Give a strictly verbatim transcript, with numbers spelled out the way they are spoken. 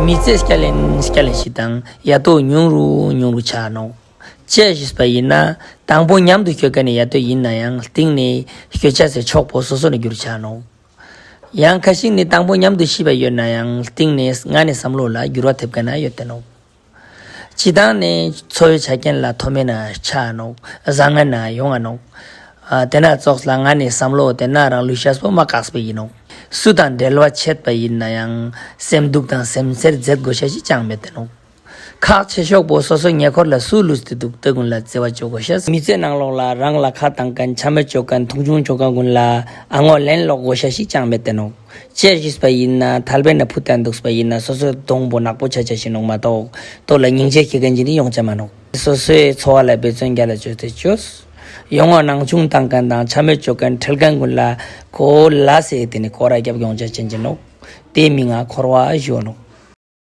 མི་ཚེ་སྐྱ་ལེན་སྐྱ་ལེན་ཞིག་དང་ཡ་ཏོ་ཉུང་རུ་ཉུང་རུ་ཆ་ནོག། ཅི་ཞུས་པ་ཡིན་ན་དང་པོ་མཉམ་དུ་སྐྱོད་མཁན་ནི་ཡ་ཏོ་ཡིན་ན་ཡང་སྟིང་ནས་སྐྱོད་ཆ་ཟེར་ཆོག་པོ་སོ་སོ་ནས་འགྱུར་ཆ་ནོག། ཡང་ཁ་ཤིག་ནི་དང་པོ་མཉམ་དུ་ཤི་བ་ཡོད་ན་ཡང་སྟིང་ནས་ངན་ནི་བསམ་བློ་ལ་འགྱུར་བ་ཐེབས་མཁན་ཡོད་དེ་ནོག། སྤྱིར་བཏང་ནས་འཚོ་བའི་ཆ་རྐྱེན་ལ་མཐོ་དམན་ན་ཆ་ནོག། བཟང་ངན་ན་ཡོང་ང་ནོག། ཨ་དེ་ན་ཙོགས་ལ་ངན་ནི་བསམ་བློ་དེ་ན་རང་ལུས་ཤེས་པོ་མ་བཀག་པ་ཡིན་ནོག། སུ་དང་འབྲེལ་བ་ཆད་པ་ཡིན་ན་ཡང་སེམས་སྡུག་དང་སེམས་འཚེར་མཛད་དགོས་ཤེས་ཤིག་ཅང་མེད་དེ་ནོག། ཁག་ཆེ་ཤོས་པོ་སོ་སོ་ཉེ་འཁོར་ལ་སུ་ལུས་ཏེ་འདུག་དེ་ཀུན་ལ་བརྩེ་བ་བཅོ་དགོས་ཤེས། མི་ཚེ་ནང་ལོགས་ལ་རང་ལ་ཁ་བཏང་མཁན་འཕྱ་སྨོད་བཅོ་མཁན་མཐོང་ཆུང་བཅོ་མཁན་ཀུན་ལ་ཨ་ངོ་ལན་སློག་དགོས་ཤེས་ཤིག་ཅང་མེད་དེ་ནོག། ཅི་ཞུས་པ་ཡིན་ན་ཐལ་བའི་ནང་ཕུད་དེ་འདུག་པ་ཡིན་ན་སོ་སོ་གདོང་པོ་ནག་པོ་ཆ་ཆ་ཞིག་ནོག་མ་གཏོགས་དོ་ལ་སྙིང་རྗེ་སྐྱེ་མཁན་ཅིག་ནི་ཡོང་ཆ་མ་ནོག། སོ་སོའི་འཚོ་བ་ལ་འབད་བརྩོན་རྒྱ་ལ་བཅོས་ཏེ་བཅོས། ཡོང་ང་ནང་ཆུང་བཏང་མཁན་དང་འཕྱ་སྨོད་བཅོ་མཁན་ཁྲེལ་མཁན་ཀུན་ལ་གོ་ལ་ཟེར་དེ་ནི་སྐོར་ར་རྒྱབ་ཡོང་ཆ་ཅན་ཅིག་ནོག། དེ་མིང་ང་འཁོར་བ་ཞུ་ནོག།